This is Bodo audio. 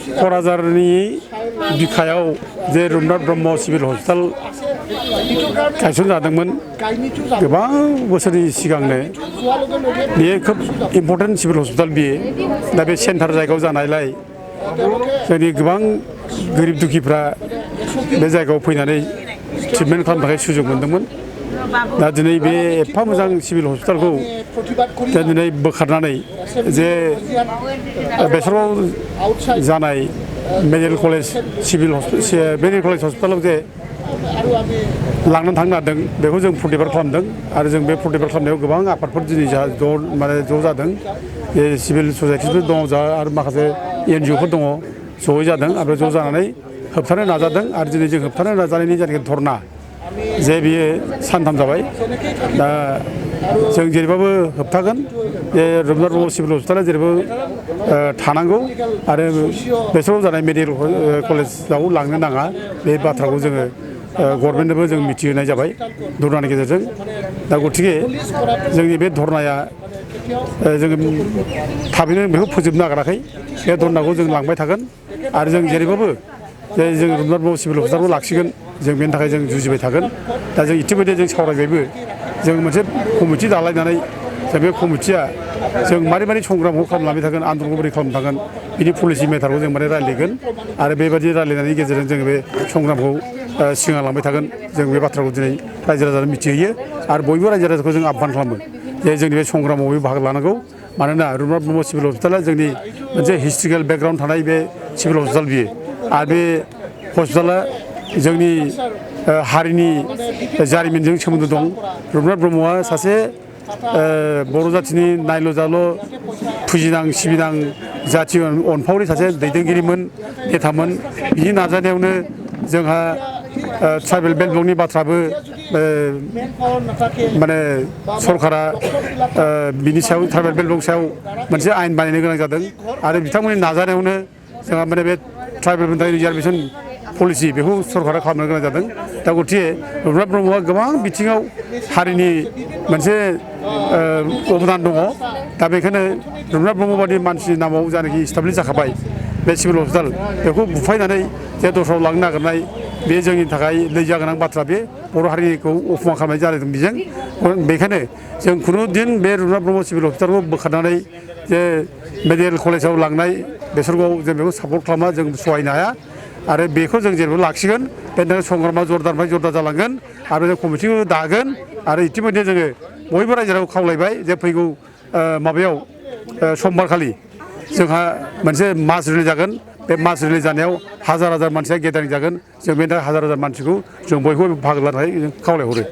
क'क्राझारनि बिखायाव जे रुपनाथ ब्रह्म सिभिल हस्पिटाल गायसनजादोंमोन गोबां बोसोरनि सिगांनो बेयो खोब इम्पर्टेन्ट सिभिल हस्पिटाल बियो दा बे सेन्टार जायगायाव जानायलाय जोंनि गोबां गोरिब दुखिफ्रा बे जायगायाव फैनानै ट्रिटमेन्ट खालामनो थाखाय सुजुग मोनदोंमोन दा दिनै बे एफा मोजां सिभिल हस्पिटालखौ दा दिनै बोखारनानै जे बेसराव जानाय मेडिकेल कलेज हस्पिटालाव जे लांनानै थांनो हादों बेखौ जों प्रतिबाद खालामदों आरो जों बे प्रतिबाद खालामनायाव गोबां आफादफोर दिनै ज' जादों बे सिभिल ससाइटिफोर दङ आरो माखासे NGOफोर दङ जयै जादों आरो ज' जानानै होबथानो नाजादों आरो दिनै जों होबथानो नाजानायनि जायनाखि धरना जे बियो सानथाम जाबाय दा जों जेरैबाबो होबथागोन जे रुपनाथ ब्रह्म सिभिल हस्पिटाला जेरैबो थानांगौ आरो बेसराव जानाय मेडिकेल कलेजाव लांनो नाङा बे बाथ्राखौ जोङो गभर्नमेन्टनोबो जों मिथिहोनाय जाबाय धरनानि गेजेरजों दा गतिके जोंनि बे धरनाया जोङो थाबैनो बेखौ फोजोबनो नागिराखै बे धरनाखौ जों लांबाय थागोन आरो जों जेरैबाबो जे जों रुपनाथ ब्रह्म सिभिल हस्पिटालखौ लाखिगोन जों बेनि थाखाय जों जुजिबाय थागोन दा जों इतिमध्य जों सावरायबायबो जों मोनसे कमिटि दालायनानै जों बे कमिटिया जों मारै संग्रामखौ खालामलांबाय थागोन आन्दलनखौ बोरै खालामनो थागोन बिनि पलिसि मेटारखौ जों मारै रायलायगोन आरो बेबायदि रायलायनायनि गेजेरजों जोङो बे संग्रामखौ सिगांलांबाय थागोन जों बे बाथ्राखौ दिनै रायजो राजानो मिथिहोयो आरो बयबो रायजो राजाखौ जों आह्वान खालामो जे जोंनि बे संग्रामाव बाहागो लानांगौ मानोना रुपनाथ ब्रह्म सिभिल हस्पिटाला जोंनि मोनसे हिस्ट्रिकेल बेकग्राउन्ड थानाय बे सिभिल हस्पिटाल बियो आरो बे हस्पिटाला जोंनि हारिनि जारिमिनजों सोमोन्दो दं रुपनाथ ब्रह्मआ सासे बर' जाथिनि नायल' जाल' फुजिनां सिबिनां जाथि अनफावरि सासे दैदेनगिरिमोन नेतामोन बिनि नाजानायावनो जोंहा ट्राइबेल बेल्ट ब्लकनि बाथ्राबो माने सरकारा बिनि सायाव ट्राइबेल बेल्ट ब्लक सायाव मोनसे आयेन बानायनो गोनां जादों आरो बिथांमोननि नाजानायावनो जोंहा माने बे ट्राइबेल रिजार्भेसन पलिसि बेखौ सरकारा खालामनो गोनां जादों दा गतिके रुपनाथ ब्रह्मआ गोबां बिथिङाव हारिनि मोनसे अबदान दङ दा बेखायनो रुपनाथ ब्रह्म बादि मानसिनि नामाव जायनाखि इस्टाब्लिश जाखाबाय बे सिभिल हस्पिटाल बेखौ बुफायनानै जे दस्रायाव लांनो नागिरनाय बे जोंनि थाखाय लैजा गोनां बाथ्रा बे बर' हारिखौ अफमान खालामनाय जादों बेजों बेखायनो जों खुनु दिन बे रुपनाथ ब्रह्म सिभिल हस्पिटालखौ बोखारनानै जे मेडिकेल कलेजाव लांनाय बेसरखौ जों बेखौ सापर्ट खालामा जों सहायनो हाया आरो बेखौ जों जेरैबो लाखिगोन बेनि थाखाय संग्रामा जरदारनिफ्राय जरदार जालांगोन आरो जों कमिटिखौ दागोन आरो इतिमध्य जोङो बयबो रायजो राजाखौ खावलायबाय जे फैगौ माबायाव समबारखालि जोंहा मोनसे मास रिलिज जागोन बे मास रिलिज जानायाव हाजार मानसिया गेदारिं जागोन जों बेनि थाखाय हाजार मानसिखौ जों बयखौबो बाहागो लानो थाखाय जों खावलायहरो